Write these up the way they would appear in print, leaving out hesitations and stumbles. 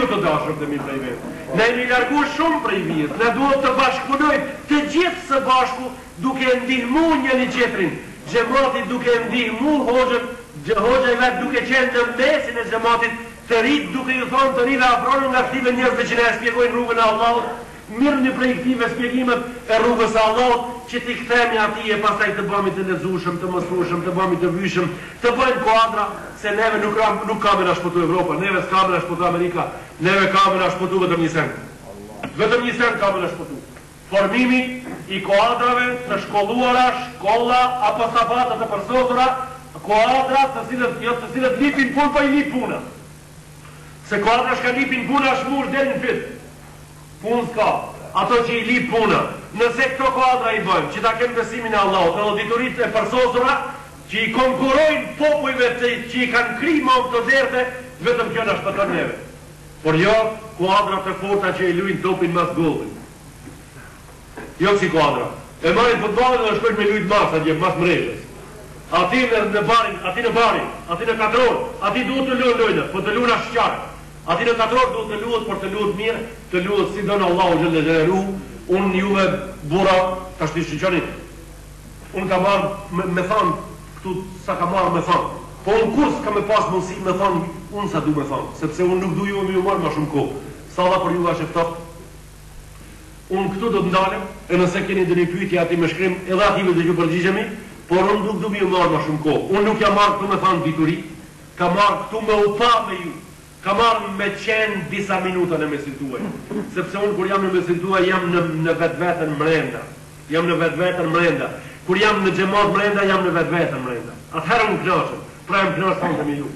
ju të dashur të mi prej vetë. Na jemi largu shumë prej vijës, na duhet të bashkëpunojmë të gjithë së bashku duke e ndihmu njëni tjetrin, xhemati duke e ndihmu hoxhën, hoxha i vet duke qenë në mesin e xhematit, të ritë duke ju thonë të rive afronu nga këtyve njerëzve që na e shpjegojnë rrugën e Allahut, Mirrni prej këtyve shpjegimet e rrugës së Allahut që t'i kthehemi atij e pastaj të bëhemi të lexueshëm, të mësueshëm, të bëhemi të vyshëm, të bëjmë kuadra, se neve nuk nuk ka me na shpëtu Evropa, neve s'ka me na shpëtu Amerika, neve ka me na shpëtu vetëm një send. Vetëm një send ka me na shpëtu. Formimi i kuadrave të shkolluara, shkolla apo safate të përsosura, kuadra të cilët jo të cilët lipin punë po i lip puna. Se kuadra shka lipin puna është mush deri në fyt. Punë s'ka. Ato që i lip puna. Nëse këto kuadra i bëjmë, që ta kemë besimin e Allahut, edhe dituritë e përsosura, që i konkurrojnë popujve të, që i kanë kry ma këto derte, vetëm kjo na shpëton neve. Por jo kuadra të forta që e luajnë topin mas gollit. Jo kësi kuadra. E marrin futbollin dhe shkojnë me lujt mas atje, mas mrezhës. Aty në, në barin, aty në bari, aty në katror, aty duhet të luan lojna, po të luan ashqar. Aty në katror duhet të luhet, por të luhet mirë, të luhet si don Allahu xhelle xhelaluhu. Unë juve burra, tashti shiqoni, unë kam ardhë me, me thanë këtu sa kam ardhë me thanë. Po unë kurrë s'kam me pas mundësi me thanë unë sa du me thanë, sepse unë nuk du juve me ju marrë ma shumë kohë. Salla për juve është e ftohtë. Unë këtu do të ndalem, e nëse keni ndonjë pyetje aty me shkrim, edhe atyve do t'ju përgjigjemi, por unë nuk du me ju marrë ma shumë kohë. Unë nuk jam ardhë këtu me thanë dituri, kam ardhë këtu me u pa me ju. Kam ardhë me qenë disa minuta në mesin tuaj, sepse unë kur jam në mesin tuaj jam në në vetveten mrenda. Jam në vetveten mrenda. Kur jam në xhemat mrenda jam në vetveten mrenda. Atëherë unë kënaqem. Pra jam kënaq sonte me ju.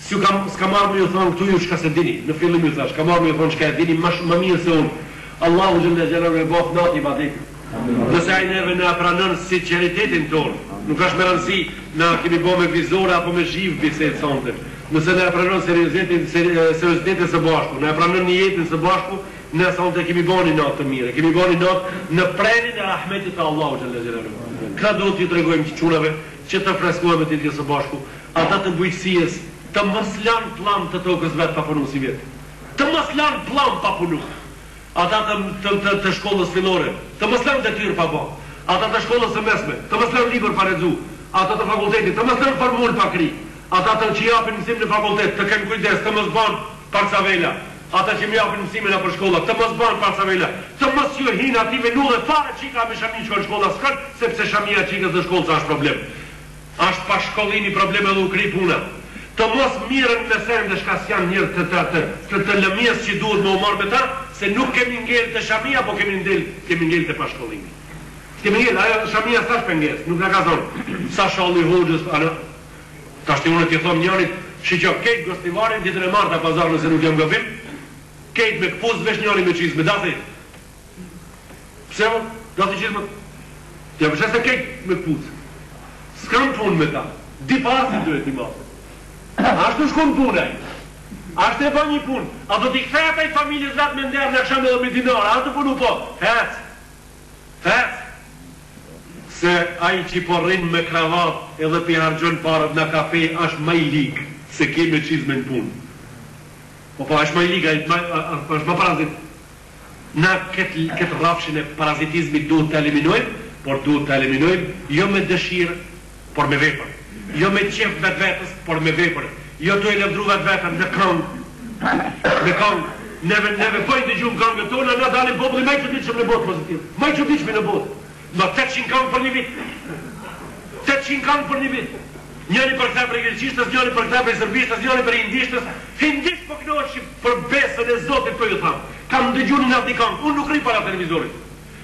S'ju kam s'kam ardhë me ju thonë këtu ju çka s'e dini. Në fillim ju thash, kam ardhë me ju thonë çka e dini më më mirë se unë. Allahu xhelle xhelaluhu e boftë natë ibadetin. Nëse ai neve na e pranon sinqeritetin tonë, nuk është me rëndësi na kemi bo me vizore apo me zhivë bisedë sonte. Nëse na e pranon seriozitetin seriozitetin së bashku, na e pranon nijetin së bashku, ne sonte kemi bo një natë të mirë, kemi bo një natë në prenin e rahmetit të Allahu xhelle xhelaluhu. Këtë duhet t'ju tregojmë çunave që të freskohemi të gjithë së bashku. Ata të bujqësisë të mos lanë pllam të tokës vet pa punu sivjet. Të mos lanë pllam pa punu. Ata të të të, të shkollës fillore, të mos lanë detyrë pa bo. Ata të shkollës së mesme, të mos lanë libër pa lexu. Ata të fakultetit, të mos lanë formulë pa kry. Ata të që japin mësim në fakultet, të kenë kujdes, të mos ban parcavela. Ata që më japin mësime nëpër shkolla, të mos ban parcavela. Të mos ju hin atyve n'udhë fare çika me shami shkon në shkolla s'kon, sepse shamia e çikës në shkollë sa është problem. Asht pashkollimi problem edhe u kry puna. Të mos mirren me sende shka s'janë njerëz të të të të të lëmies që duhet me u marr me ta, se nuk kemi ngel te shamia po kemi ndel kemi ngel te pashkollimi. S'kemi ngel, ajo shamia s'asht pengesë, nuk na ka zonë. Sa shalli hoxhës, ana tashti unë t'i thom njanit, shiqo kejt Gostivarin ditën e martë a pazar nëse nuk jam gabim, kejt me këpucë veç njani me çizme, dathi. Pse o? Gati çizmet. Ja pse se kejt me këpucë. S'kam punë me ta. Di pasi duhet i marrë. Ashtu shkon puna ai. Ashtu e bën një punë. A do t'i kthehet ai familjes vet me nder në aksham edhe me dinar? A të punu po? Hec. Hec. Se ai që po rrin me kravat edhe pi harxhon paret në kafe është më i lig se ke me çizme në punë. Po po është më i lig ai, është më parazit. Na këtë këtë rrafshin e parazitizmit duhet ta eliminojmë, por duhet ta eliminojmë jo me dëshirë, por me vepër. Jo me qejf vetvetes, por me vepër. Jo tu e lavdru vetveten në këngë, me këngë. Neve neve po i dëgjojmë këngët tona, na dalim populli më i çuditshëm në botë pozitiv. Më i çuditshmi në botë. Ma 800 këngë për një vit. 800 këngë për një vit. Njëri përkthen prej greqishtës, njëri përkthen prej serbishtës, njëri prej indishtës. Hindisht po kënohet shqip për besën e Zotit po ju tham. Kam dëgju një natë një këngë, unë nuk rri para televizorit.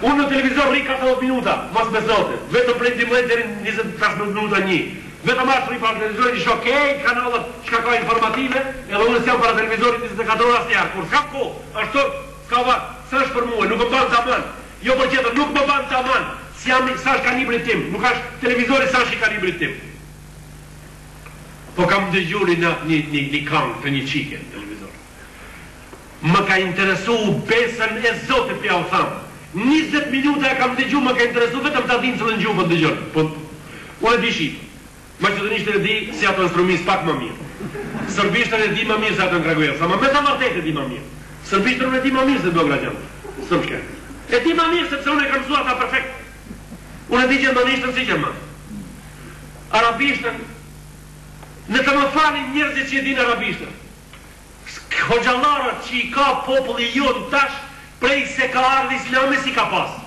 Unë në televizor rri 40 minuta, mas mesnate, vetëm prej 12 deri në 25 minuta një. Vetëm aq rri para televizorit, i shoh krejt kanalet çka ka informative, edhe unë s'jam para televizorit 24 orë asnjëherë, kur s'kam kohë, është turp, s'ka vakt, s'është për mua, nuk më ban taman. Jo për tjetër, nuk më ban taman, s'jam, s'është kalibrit tim, nuk është televizori s'është i kalibrit tim. Po kam dëgju një natë një, një, një kangë të një çike në televizor. Më ka interesu besën e Zotit po jau tham. 20 minuta e kam dëgju, më ka interesu vetëm ta di në cilën gjuhë po dëgjon. Po unë e di shqip. Maqedonisht e di si ato në Strumisë pak më mirë. Sërbishtën e di ma mirë se ato në Kragujevc, ama me të vërtetë e di ma mirë. Sërbishtën unë e di ma mirë se beograđan. Srpske. E di ma mirë sepse unë e kam mësuar ata perfekt. Unë e di gjermanishtën si gjerman. Arabishtën le të më falin njerëzit që e dinë arabishtën. Hoxhallarët që i ka populli jonë tash prej se ka ardhë islami s'i ka pas.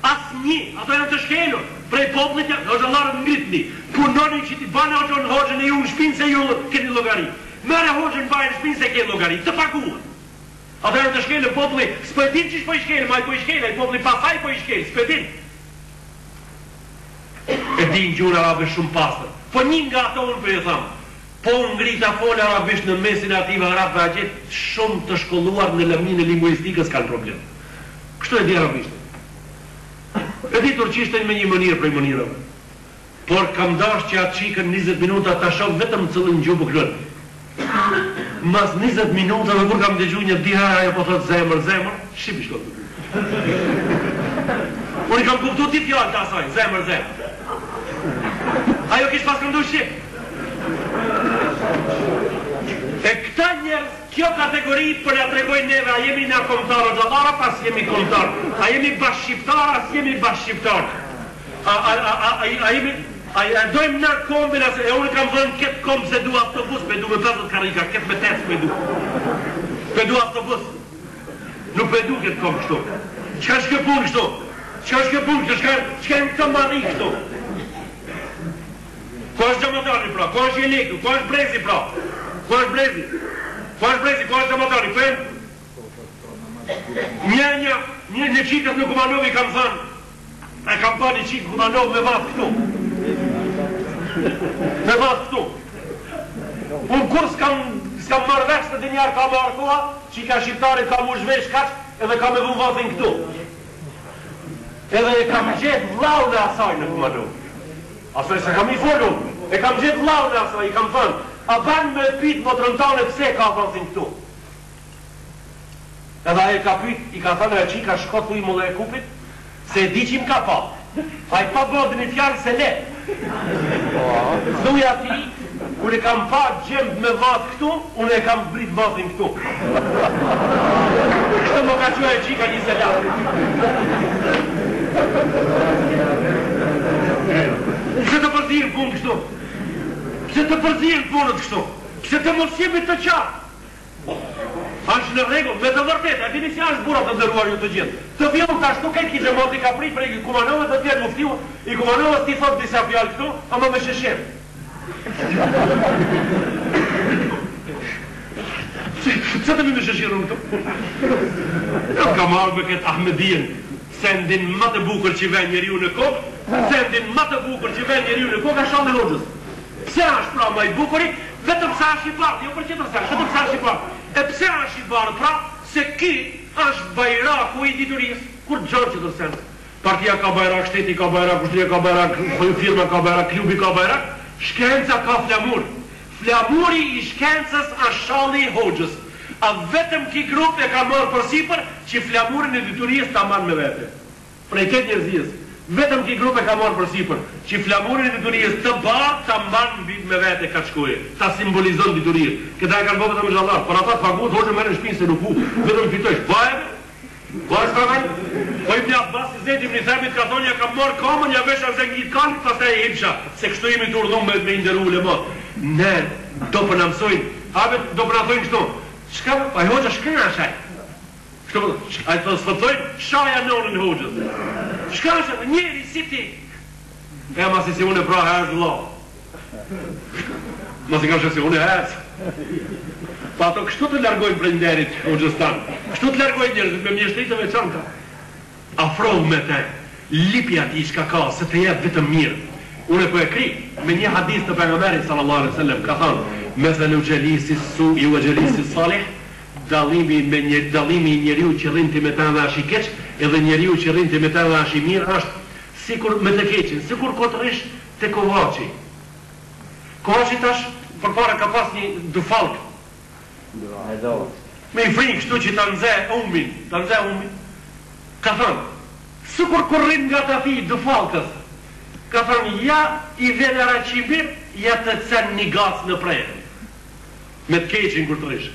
Asnjë, ato janë të shkelur, prej popullit janë, hoxhallarët ngritni, punoni që t'i bani hoxhën hoxhën e ju në shpinë se ju keni llogari. Merre hoxhën baje në shpinë se ke llogari, të paguan. Ato janë të shkelur populli, s'po e din qysh po i shkel, ma ai po i shkel, ai populli pasaj po i shkel, s'po e din. E din gjuhën arabe shumë pastër. Po një nga ato unë po ju tham, Po u ngrita fol arabisht në mesin e atyve arabëve atje shumë të shkolluar në lëminë e linguistikës kanë problem. Kështu e di arabishten. E di turqishten me një mënyrë prej mënyrave. Por kam dashtë që atë çikën 20 minuta ta shoh vetëm cillën gjuhë po klon. Mas 20 minutave kur kam dëgju një dy herë ajo po thotë zemër zemër, shqip i shkon. Unë i kam kuptu dy fjalë të asaj, zemër zemër. Ajo kish pas këndu shqip. E këta njerëz, kjo kategori po na tregojnë neve a jemi na kombëtar hoxhallar apo s'jemi kombëtar, a jemi bash shqiptar a s'jemi bash shqiptar. A a a a a, a jemi a e dojmë na kombin a e unë kam thënë këtë komb s'e du autobus, pe du me 50 karrika, këtë me 8 pe du. Pe du autobus. Nuk pe du këtë komb kështu. Çka është kjo punë kështu? Çka është kjo punë kështu? Çka çka janë këto marri kështu? Ku është xhamatari pra? Ku është jeleku? Ku është brezi pra? Ku është brezi? Ku është brezi? Ku është xhamatari? Ku janë? Një një një një çikës në Kumanovë i kam thënë, e kam pa një çikë në Kumanovë me vath këtu. Me vath këtu. Unë kur s'kam s'kam marrë vesh se ndonjëherë ka marrë koha, çika shqiptare ka mu zhvesh kaq edhe ka me vu vathin këtu. Edhe e kam gjetë vllaun e asaj në Kumanovë. Asaj s'e kam i fol unë. E kam gjetë vllaun e asaj, i kam thënë, a ban me pyt motrën tane pse e ka vathin këtu? Edhe ai e ka pyt, i ka thënë ajo çika shko thuj Mulla Jekupit, se e di që më ka pa. Ai pa bo një fjalë s'e le. Thuj atij, kur e kam pa djemtë me vath këtu, unë e kam zbrit vathin këtu. Kështu më ka çu ajo çika një selam. Pse të përzihen punë kështu? Pse të përzihen punët kështu? Pse të mos jemi të qartë? Është në rregull, me të vërtetë, a dini si është burra të nderuar ju të gjithë. Të vi unë tash këtu krejt ky xhemati ka prit prej Kumanovës do të vjen muftiu i Kumanovës t'i thotë disa fjalë këtu, ama me sheshir. Pse të vi me sheshir unë këtu? Jo kam ardhur me këtë Ahmedien, sendin më të bukur që vën njeriu në kokë, sendin më të bukur që vën njeriu në kokë është shalli i hoxhës. Pse është pra më i bukuri? Vetëm pse është i bardhë, jo për tjetër sen, vetëm pse është i bardhë. E pse është i bardhë pra? Se ky është bajraku i diturisë, kurgjo tjetër sen. Partia ka bajrak, shteti ka bajrak, ushtria ka bajrak, firma ka bajrak, klubi ka bajrak, shkenca ka flamur. Flamuri i shkencës është shalli i hoxhës. A vetëm ky grup e ka marrë përsipër që flamurin e diturisë ta mban me vete. Prej krejt njerëzisë, vetëm ky grup e ka marrë përsipër, që flamurin e diturisë të bardhë ta mban mbi me vete ka shkojë, ta simbolizon diturinë. Këta e kanë bërë vetëm hoxhallarët, por ata të paguhet hoxhën merre në shpinë se nuk hu, vetëm fitojsh. Baje be? Baje s'ka vend? Po Ibn Abbas Zejd ibn Thabit ka thonë ja kam marrë kamën ja vesha zengit kalit pastaj e hipsha, se kështu jemi të urdhëruar me me i nderu ulemat. Ne do po na mësojnë, a be do po na thonë kështu. Çka, ai hoxha çka është ai? Kështu po thotë, ai thotë s'po thojnë, shaja nonën e hoxhës. Çka është ajo? Njeri si ti. E masi si unë pra hec vëlla. Masi ka si unë hec. Po ato kështu të largojnë prej nderit hoxhës tanë. Kështu të largojnë njerëzit me mjeshtri të veçanta. Afrohu me te, lipi atij çka ka, se të jep vetëm mirë. Unë po e kry me një hadith të pejgamberit sallallahu alejhi ve sellem, ka thënë, Methelu xhelisi s-su'i wa xhelisi s-salih, dallimi me një dallimi i njeriut që rrin ti me të dhe është i keq, edhe njeriu që rrin ti me të dhe është i mirë është sikur me të keqin, sikur kur të rrish te kovaçi. Kovaçi tash përpara ka pas një dufallk. Me i fry kështu që ta nxe umin, ta nxe umin. Ka thënë, sikur kur rrin ngat atij dufallkës, ka thënë ja i vjen raqi mirë, ja të cen një gacë në prehër. Me të keqin kur të rrish.